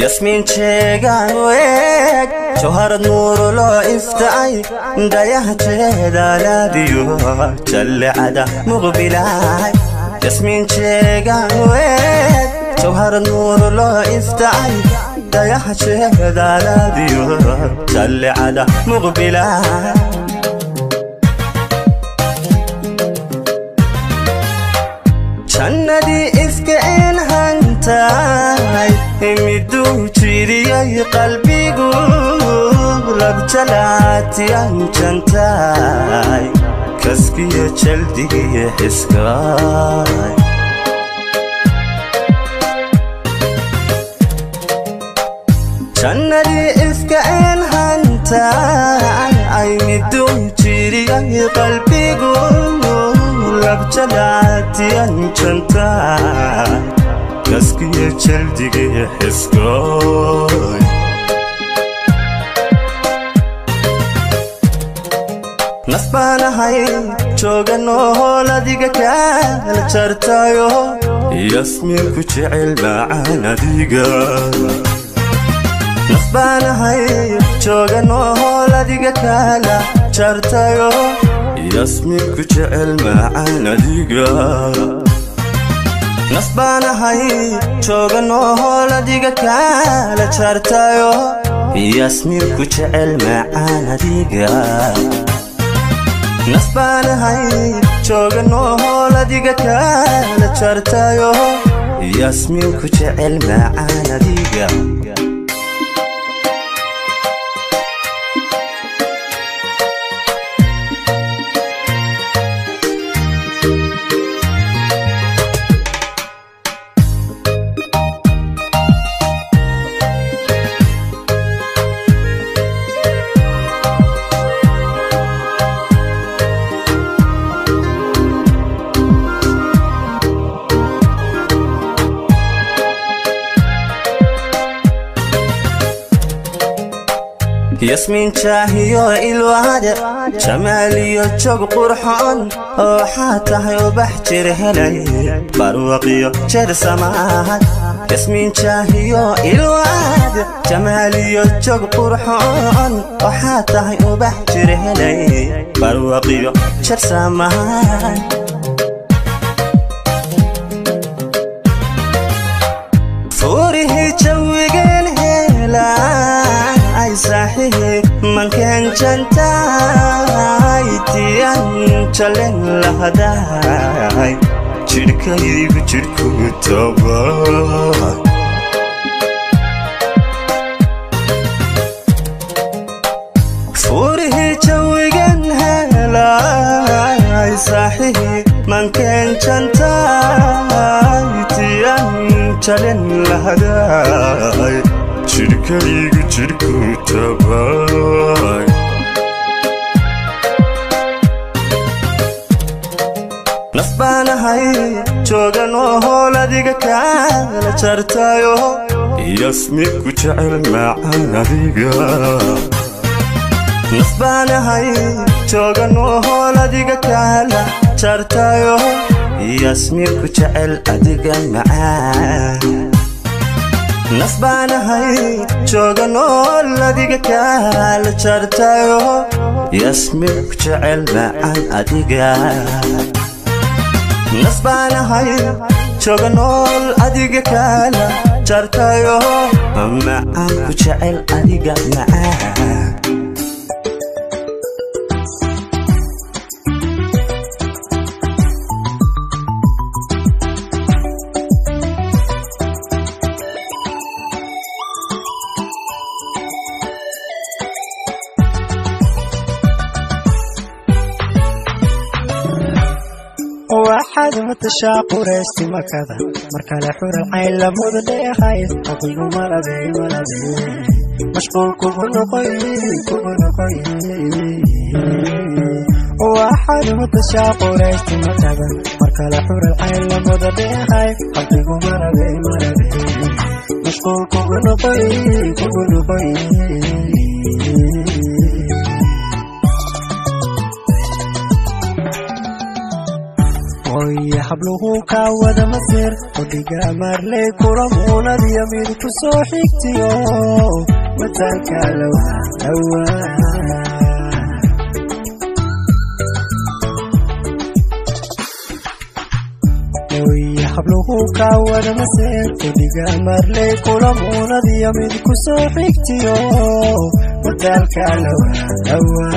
Yasmiin jeegaan weeg jawharad nuur loo iftacay dayaha jeedalaadiyo jallecada muqbilaay Yasmiin jeegaan weeg jawharad nuur loo iftacay dayaha jeedalaadiyo jallecada muqbilaay jannadii iska een hantaay miduu jiriyay qalbigu labjalaatiyan jantaay kaskiyo jaldigiyo xiskaay jannadii iska een hantaay miduu jiriyay qalbigu labjalaatiyan jantaay kaskiyo jaldigiyo xiskaay nasbaanahay jooga nool adiga kala jartayo Yasmiin ku jecel macaan adiga nasbaanahay jooga nool adiga kala jartayo Yasmiin ku jecel macaan adiga nasbaanahay jooga nool adiga kala jartayo Yasmiin ku jecel macaan adiga nasbaanahay jooga nool adiga kala jartayo Yasmiin ku jecel macaan adiga Yasmiin jaahiyo ilwaade jamaaliyo joog qurxoon waxaa tahay ubax jir helay barwaqiyo jeer samaad Yasmiin jaahiyo ilwaade jamaaliyo joog qurxoon waxaa tahay ubax jir helay barwaqiyo jeer samaad furihi jawigan helay saaxihi mankan jantaay tiyan jalen lahadaay jidhkaygu jidhku tabaa furihi jawigan helay saaxihi mankan jantaay tiyan jalen lahadaay jidhkaygu jidhku tabay nasbaanahay jooga nool adiga kala jartayo Yasmiin ku jecel macaan adiga nasbaanahay jooga nool adiga kala jartayo Yasmiin ku jecel adiga macaan nasbaanahay jooga nool adiga kala jartayo Yasmiin ku jecel macaan adiga nasbaanahay jooga nool adiga kala jartayo macaan ku jecel adiga macaan waxaad matashaa quraysti makada markale xural cayn lamuda dheehay qalbigu malabey malabey mashquul kugu noqoy kugu noqoy waxaad matashaa quraysti makada markale xural cayn lamuda dheehay qalbigu malabey malabey mashquul kugu noqoy kugu noqoy Mooye habluhu kaa wada masir qudhiga marley kula muunadiyo mid ku soo xigtiyo mataalka lawa. Mooye habluhu kaa wada masir qudhiga marley kula muunadiyo mid ku soo xigtiyo mataalka lawa.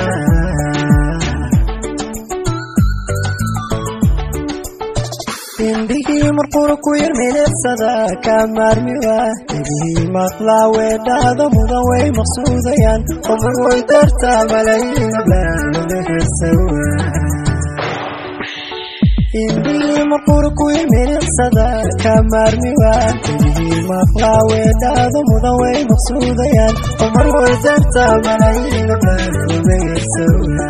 Indhihii marqura ku yar milicsada ka maarmiwa, dhegihii maqlaa weedhaada mudan way maqsuudayaan, qofar way dartaa malaynablaamehersawa. Indhihii marqura ku yar milicsada ka maarmiwa, dhegihii maqlaa weedhaada mudan way maqsuudayaan, qofar way dartaa malaynablaamehersawa.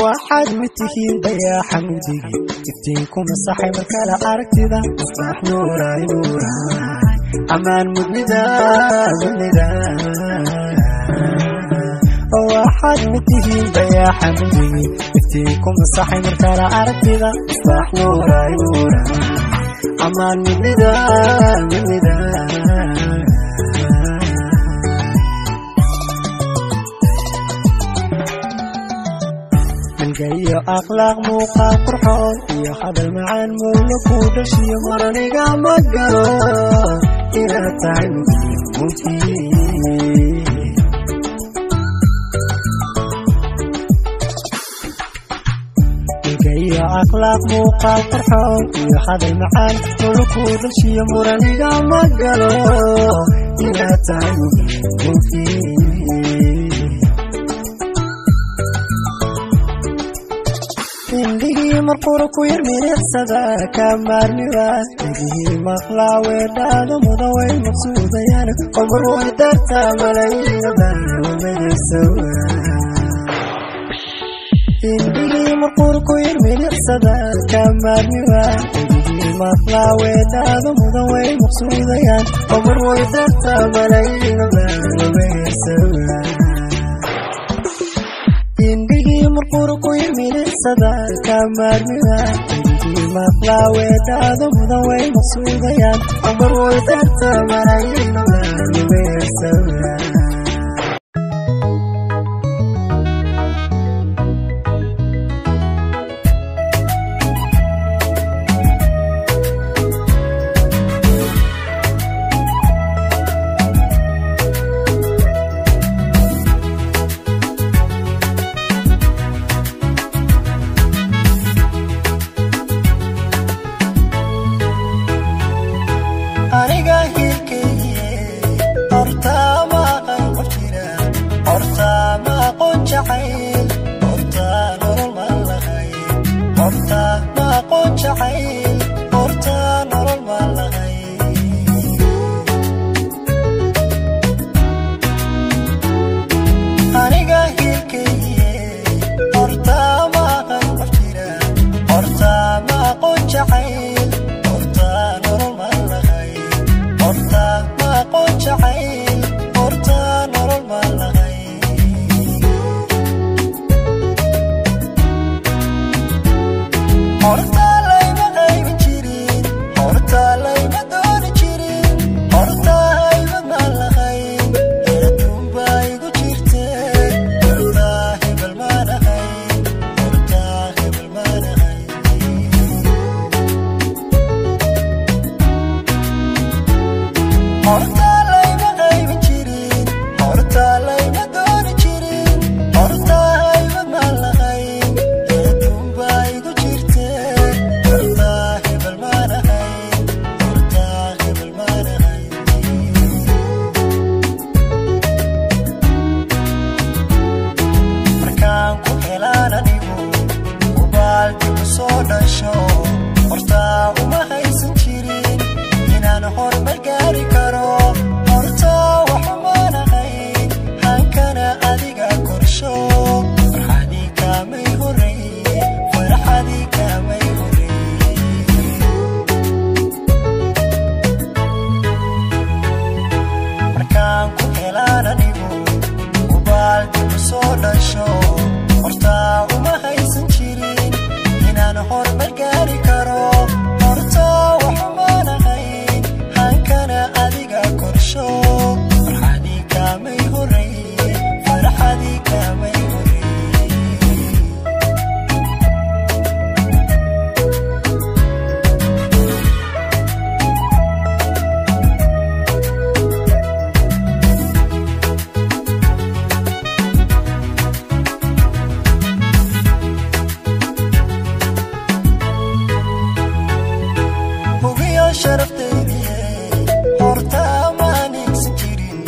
Waxaad mid tihiin dayaaxa mugdigii iftiinku masaxay markale aragtida misbaax nuuraay nuuraay ammaan mudnida mudnida. Waxaad mid tihiin dayaaxa mugdigii iftiinku masaxay markale aragtida misbaax nuuraay nuuraay ammaan mudnida mudnida. Iyo akhlaaq muuqaal qurxoon iyo hadal macaan mowla ku dhashiyo maraniga ma galo inaad tahay muhiim muhiim. Iyo akhlaaq muuqaal qurxoon iyo hadal macaan mowla ku dhashiyo muraniga ma galo inaad tahay muhiim muhiim. Indhihii marqura ku yar milicsada ka maarmiwa, dhegihii maqlaa weedhaada mudan way maqsuudayaan, qomar way dartaa malaynabamehersawa. Indhihii marqura ku yar milicsada ka maarmiwa, dhegihii maqlaa weedhaada mudan way maqsuudayaan, qomar way dartaa malaynabamehersawa. Indhihii marqura ku yar milicsada ka maarmiwa, dhegihii maqlaa weedhaada mudan way maqsuudayaan, qomar way dartaa malaynabamehersawa. Aniga hilkeye hortaa dhasho hortaa uma haysan jirin inaan hormar gaari karo hortaa waxumaan ahayn hankana adiga korsho farxadii kaamay horey farxadii kaamay horey. Hortaa maanaysan jirin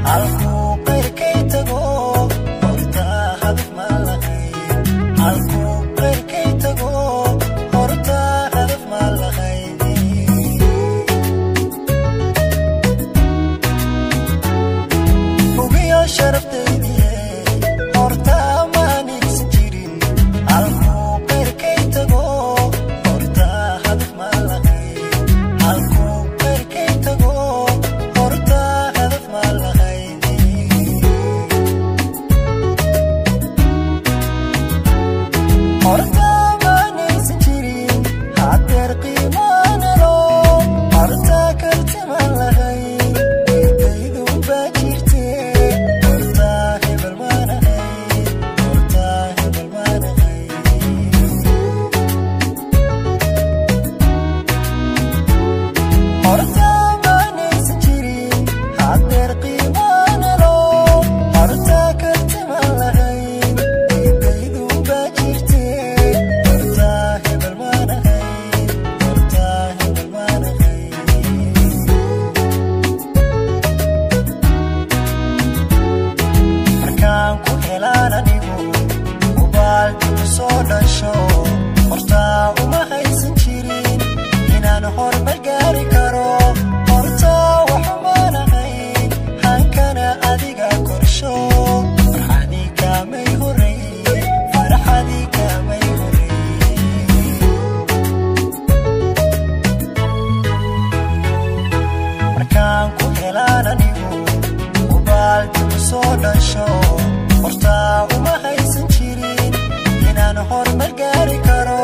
halkuu qayrkay tago hortaa hadaf ma lahayn halkuu qayrkay tago hortaa hadaf ma lahayn. Hubiyo sharaftaydiye hortaa maanaysan jirin halkuu qayrkay tago hortaa hadaf ma lahayn halkuu qayrkay tago hortaa hadaf ma lahayn. Hortaa maanaysan jirin hadeer qiimaan helo hortaa karti ma lahayn intaydun baa jirtee hortaa hebel maan ahayn hortaa hebel maan ahayn. Hortaa maanaysan jirin hadeer qiimaan helo hortaa karti ma lahayn intaydun baa jirtee hortaa hebel maan ahayn hortaa hebel maan ahayn. Markaan ku helaan anigu ubaaldi ku soo dhasho hortaa uma haysan jirin inaan hormar gaari karo hortaa waxumaan ahayn hankana adiga korsho farxadii kaamay horey farxadii kaamay horey. Markaan ku helaan anigu ubaaldi ku soo dhasho hortaa uma haysan jirin inaan hormar gaari karo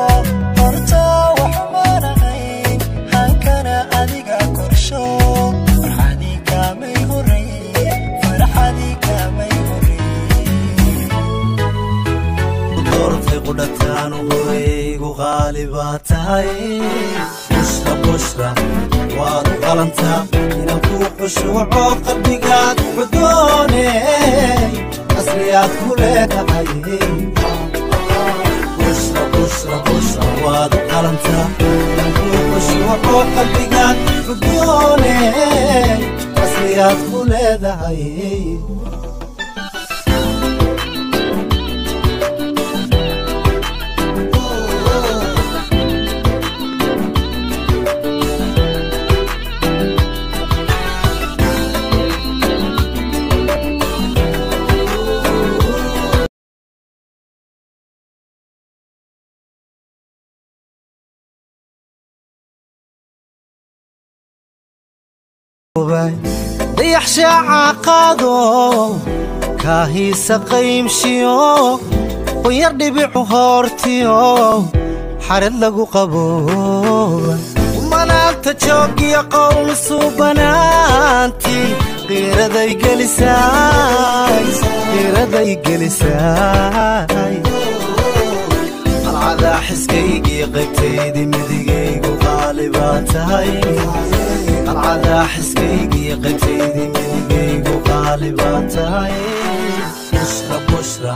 hortaa waxumaan ahayn hankana adiga korsho farxadii kaamay horey farxadii kaamay horey. Doortay qudhataan horeygu qaali baa tahay bushra bushra waad u qalantaa inaan kuu khushuuco qalbigaad xudooney qasriyaad ku leedahay bushra bushra bushra waad u qalantaa inaan kuu khushuuco qalbigaad xudooney qasriyaad ku leedahay. Dayax shaaca qaado kaahiisa qaymshiyo qunyar dhibicu hoortiyo xared lagu qabooba manaanta joogiyo qowl suubanaanti qiiraday gelisaay qiiraday gelisaay qalcadaa xiskaygii qaybtaydii midigaygu qaali baa tahay qalcadaa xiskaygii qaybtaydii midigaygu qaali baa tahay bushra bushra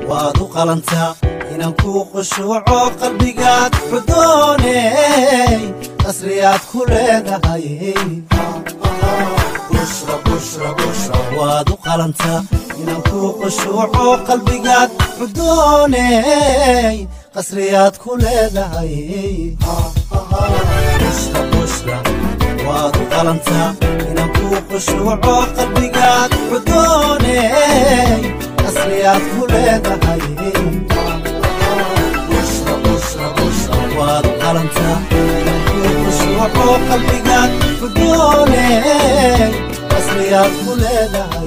waad u qalantaa inaan kuu khushuuco qalbigaad xudooney qasriyaad ku leedahay bushra bushra bushra waad u qalantaa inaan kuu khushuuco qalbigaad xudooney qasriyaad ku leedahay bushra bushra waad u qalantaa inaan kuu khushuuco qalbigaad xudooney qasriyaad ku leedahay bushra bushra bushra waad u qalantaa inaan kuu khushuuco qalbigaad xudooney qasriyaad ku leedahay.